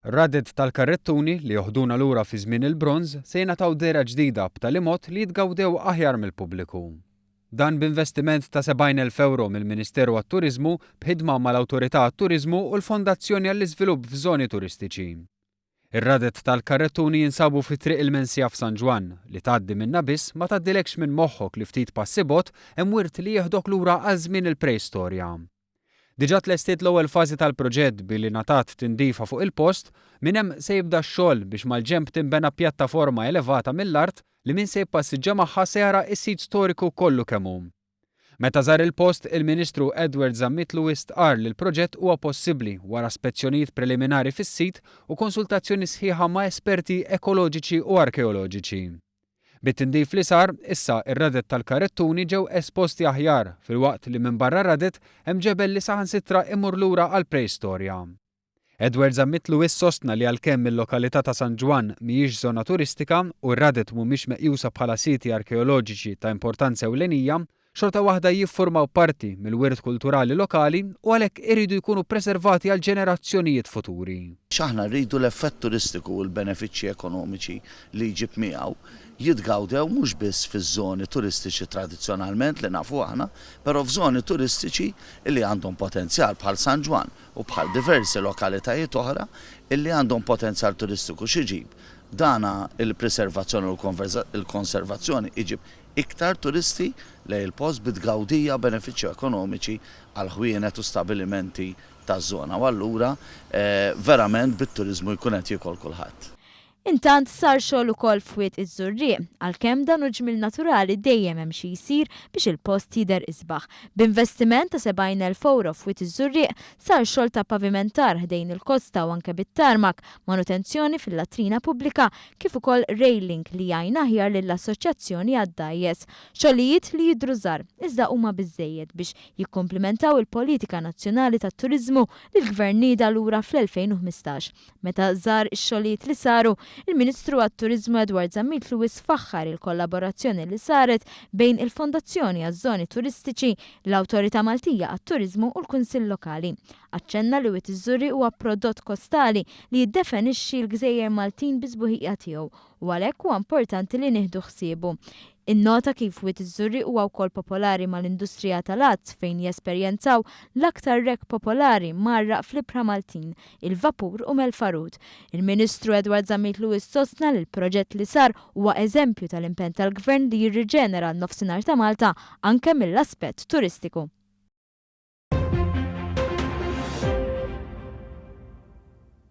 Raded tal-karrettuni li joħduna lura fi żmien il-Bronż se jingħataw dehra ġdida b'tali mod li jitgawdew aħjar mill-pubbliku. Dan b'investiment ta' 70,000 ewro mill-Ministeru għat-Turiżmu b'ħidma mal-Awtorità għat-Turiżmu u l-Fondazzjoni għall-Iżvilupp f'Żoni Turistiċi. Ir-raded tal-karrettuni jinsabu fi Triq il-Mensija f'San Ġwann, li tgħaddi minnha biss ma tgħaddilekx minn moħħok li ftit passi bogħod hemm wirt li jieħdok lura għal żmien il-preistorja. Diġà tlestiet l-ewwel fażi tal-proġett billi ngħatat tindifa fuq il-post, minn hemm se jibda x-xogħol biex mal-ġenb tinbena pjattaforma elevata mill-art li min se jippassiġġa magħha se jara s-sit storiku kollu kemm hu. Meta żar il-post, il-Ministru Edward Zammit Lewis stqarr li l-proġett huwa possibbli wara spezzjonijiet preliminari fis-sit u konsultazzjoni sħiħa ma' esperti ekoloġiċi u arkeoloġiċi. Bit-tindif li sar, issa ir-raded tal-karettuni ġew esposti aħjar filwaqt li minbarra raded hemm ġebel li saħansitra imur lura għall-preistorja. Edward Zammit Lewis sostna li għalkemm il-lokalità ta' San Ġwann mhijiex żona turistika u r-raded mhumiex meqjusa bħala siti arkeoloġiċi ta' importanza ewlenija, xorta waħda jiffurmaw parti mill-wirt kulturali lokali u għalhekk iridu jkunu ppreservati għall-ġenerazzjonijiet futuri. X'aħna rridu l-effett turistiku u l-benefiċċji ekonomiċi li jġib miegħu jitgawdew mhux biss fiż-żoni turistiċi tradizzjonalment li nafu aħna, però f'żoni turistiċi li għandhom potenzjal bħal San Ġwann u bħal diversi lokalitajiet oħra illi għandhom potenzjal turistiku x'iġib dana il-preservazzjoni u l-konservazzjoni iġib iktar turisti lejn il-post bi tgawdija u benefiċċju ekonomiċi għall-ħwienet u stabilimenti taż-żona u allura verament bit-turiżmu jkun qed jiekol kulħadd. Intant sar xogħol ukoll f'Wied iż-Żurrieq, għalkemm dan hu ġmiel naturali dejjem hemm xi jsir biex il-post jidher isbaħ. B'investiment ta' 70,000 ewro f'Wied iż-Żurrieq sar xogħol ta' pavimentar ħdejn il-kosta u anke bit-tarmak, manutenzjoni fil-latrina pubblika kif ukoll railing li jgħin aħjar lill-assoċjazzjoni għad-dgħajjes. Xogħlijiet li jidhru żgħar, iżda huma biżżejjed biex jikkumplimentaw il-politika nazzjonali tat-turiżmu li l-Gvern nieda lura fl-2015. Meta żar ix-xogħlijiet li saru, il-Ministru għat-Turiżmu Edward Zammit Lewis faħħar il-kollaborazzjoni li saret bejn il-Fondazzjoni għaż-Żoni Turistiċi, l-Awtorità Maltija għat-Turiżmu u l-Kunsill Lokali. Aċċenna li Wied iż-Żurrieq huwa prodott kostali li jiddefenixxi l-gżejjer Maltin bis-sbuħija tiegħu u għalhekk huwa importanti li nieħdu ħsiebu. Innota kif Wied iż-Żurrieq huwa wkoll popolari mal-industrija tal-għads fejn jesperjenzaw l-aktar wreck popolari mgħarraq fl-ibħra Maltin, il-vapur u Melfarud. Il-Ministru Edward Zammit Lewis sostna li l-proġett li sar huwa eżempju tal-impenn tal-Gvern li jirriġenera n-Nofsinhar ta' Malta anke mill-aspett turistiku.